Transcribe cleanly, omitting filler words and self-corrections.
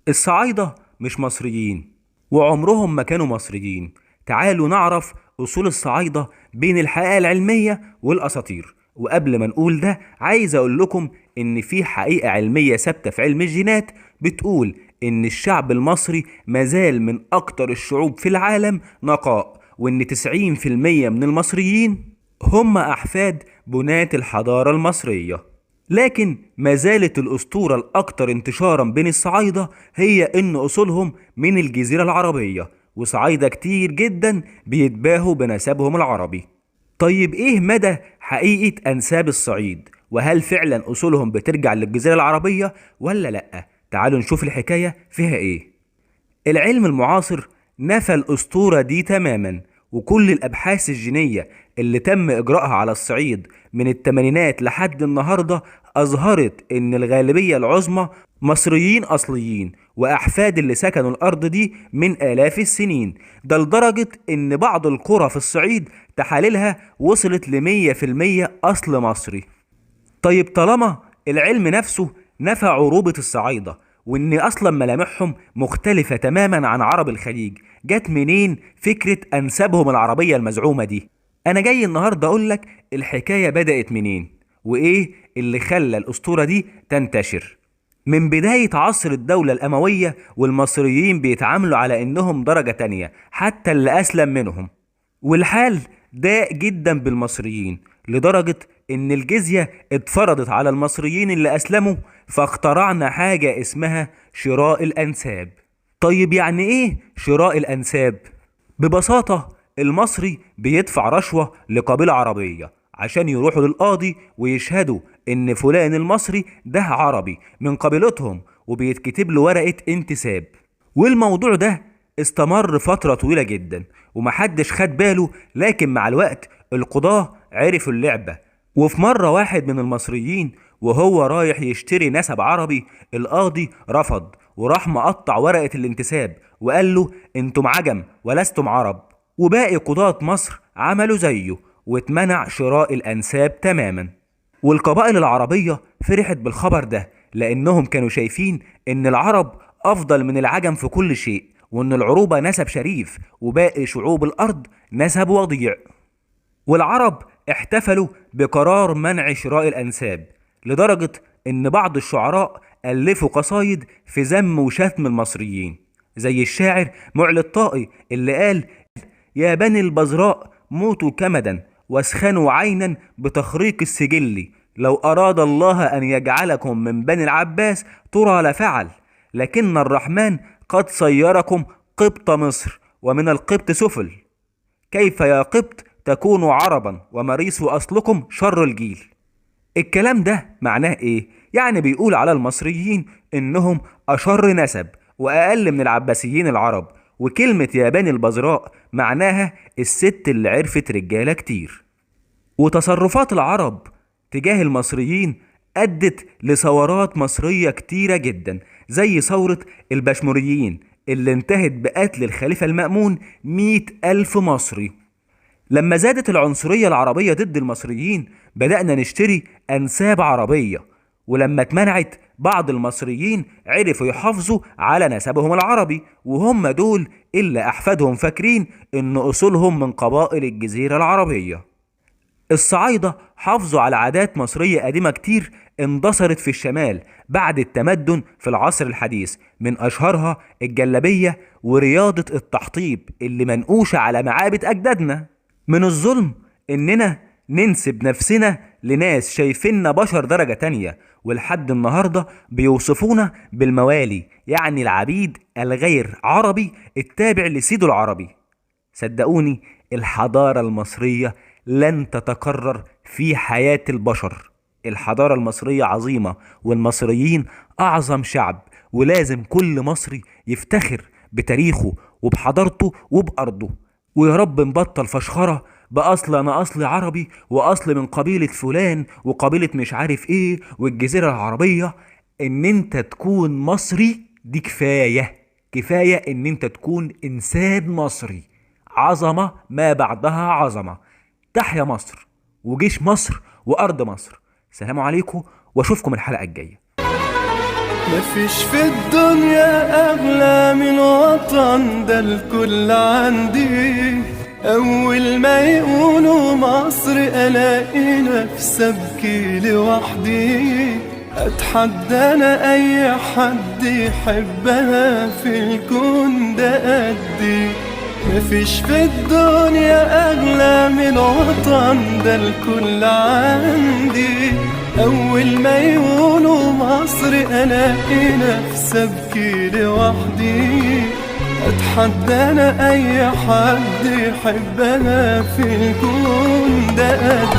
الصعايدة مش مصريين وعمرهم ما كانوا مصريين. تعالوا نعرف أصول الصعايدة بين الحقيقة العلمية والأساطير. وقبل ما نقول ده عايز أقول لكم إن في حقيقة علمية ثابتة في علم الجينات بتقول إن الشعب المصري مازال من أكتر الشعوب في العالم نقاء، وإن 90% من المصريين هم أحفاد بناة الحضارة المصرية. لكن ما زالت الأسطورة الأكثر انتشارا بين الصعايدة هي إن أصولهم من الجزيرة العربية، وصعايدة كتير جدا بيتباهوا بنسبهم العربي. طيب إيه مدى حقيقة أنساب الصعيد؟ وهل فعلا أصولهم بترجع للجزيرة العربية ولا لأ؟ تعالوا نشوف الحكاية فيها إيه. العلم المعاصر نفى الأسطورة دي تماما، وكل الأبحاث الجينية اللي تم إجراءها على الصعيد من الثمانينات لحد النهاردة أظهرت إن الغالبية العظمى مصريين أصليين وأحفاد اللي سكنوا الأرض دي من آلاف السنين. ده لدرجة إن بعض القرى في الصعيد تحاليلها وصلت ل100% أصل مصري. طيب طالما العلم نفسه نفى عروبة الصعايدة وإن أصلا ملامحهم مختلفة تماما عن عرب الخليج، جت منين فكرة أنسابهم العربية المزعومة دي؟ أنا جاي النهاردة أقولك الحكاية بدأت منين وإيه اللي خلى الأسطورة دي تنتشر. من بداية عصر الدولة الأموية والمصريين بيتعاملوا على إنهم درجة تانية حتى اللي أسلم منهم، والحال ضاق جدا بالمصريين لدرجة إن الجزية اتفرضت على المصريين اللي أسلموا، فاخترعنا حاجة اسمها شراء الأنساب. طيب يعني إيه شراء الأنساب؟ ببساطة المصري بيدفع رشوة لقبيلة عربية عشان يروحوا للقاضي ويشهدوا إن فلان المصري ده عربي من قبيلتهم، وبيتكتب له ورقة انتساب. والموضوع ده استمر فترة طويلة جدا ومحدش خد باله، لكن مع الوقت القضاة عرفوا اللعبة. وفي مرة واحد من المصريين وهو رايح يشتري نسب عربي، القاضي رفض وراح مقطع ورقة الانتساب وقال له انتم عجم ولستم عرب. وباقي قضاة مصر عملوا زيه واتمنع شراء الأنساب تماما. والقبائل العربية فرحت بالخبر ده لأنهم كانوا شايفين إن العرب أفضل من العجم في كل شيء، وإن العروبة نسب شريف وباقي شعوب الأرض نسب وضيع. والعرب احتفلوا بقرار منع شراء الأنساب لدرجة إن بعض الشعراء ألفوا قصايد في ذم وشتم المصريين، زي الشاعر معل الطائي اللي قال يا بني البزراء موتوا كمدا واسخنوا عينا بتخريق السجل، لو أراد الله أن يجعلكم من بني العباس ترى لفعل، لكن الرحمن قد صيركم قبط مصر ومن القبط سفل، كيف يا قبط تكونوا عربا ومريس أصلكم شر الجيل. الكلام ده معناه إيه؟ يعني بيقول على المصريين إنهم أشر نسب وأقل من العباسيين العرب. وكلمة يا بني البزراء معناها الست اللي عرفت رجالة كتير. وتصرفات العرب تجاه المصريين أدت لثورات مصرية كتيرة جدا، زي ثورة البشموريين اللي انتهت بقتل الخليفة المأمون 100,000 مصري. لما زادت العنصرية العربية ضد المصريين بدأنا نشتري أنساب عربية، ولما اتمنعت بعض المصريين عرفوا يحافظوا على نسبهم العربي، وهم دول اللي أحفادهم فاكرين إن أصولهم من قبائل الجزيرة العربية. الصعايدة حافظوا على عادات مصرية قديمة كتير اندثرت في الشمال بعد التمدن في العصر الحديث، من أشهرها الجلابية ورياضة التحطيب اللي منقوشة على معابد أجدادنا. من الظلم إننا ننسب نفسنا لناس شايفيننا بشر درجة تانية، ولحد النهاردة بيوصفونا بالموالي، يعني العبيد الغير عربي التابع لسيده العربي. صدقوني الحضارة المصرية لن تتكرر في حياة البشر. الحضارة المصرية عظيمة والمصريين أعظم شعب، ولازم كل مصري يفتخر بتاريخه وبحضارته وبأرضه. ويا رب نبطل فشخرة بأصل أنا أصلي عربي وأصل من قبيلة فلان وقبيلة مش عارف إيه والجزيرة العربية. إن أنت تكون مصري دي كفاية، كفاية إن أنت تكون إنسان مصري. عظمة ما بعدها عظمة. تحيا مصر وجيش مصر وأرض مصر. سلام عليكم وأشوفكم الحلقة الجاية. مفيش في الدنيا الوطن ده الكل عندي. أول ما يقولوا مصر ألاقي نفسي أبكي لوحدي. أتحدى أنا أي حد يحبها في الكون ده قدي. مفيش في الدنيا أغلى من الوطن ده الكل عندي. أول ما يقولوا مصر ألاقي نفسي أبكي لوحدي. أتحدى أنا أي حد يحبها في الكون ده قدي.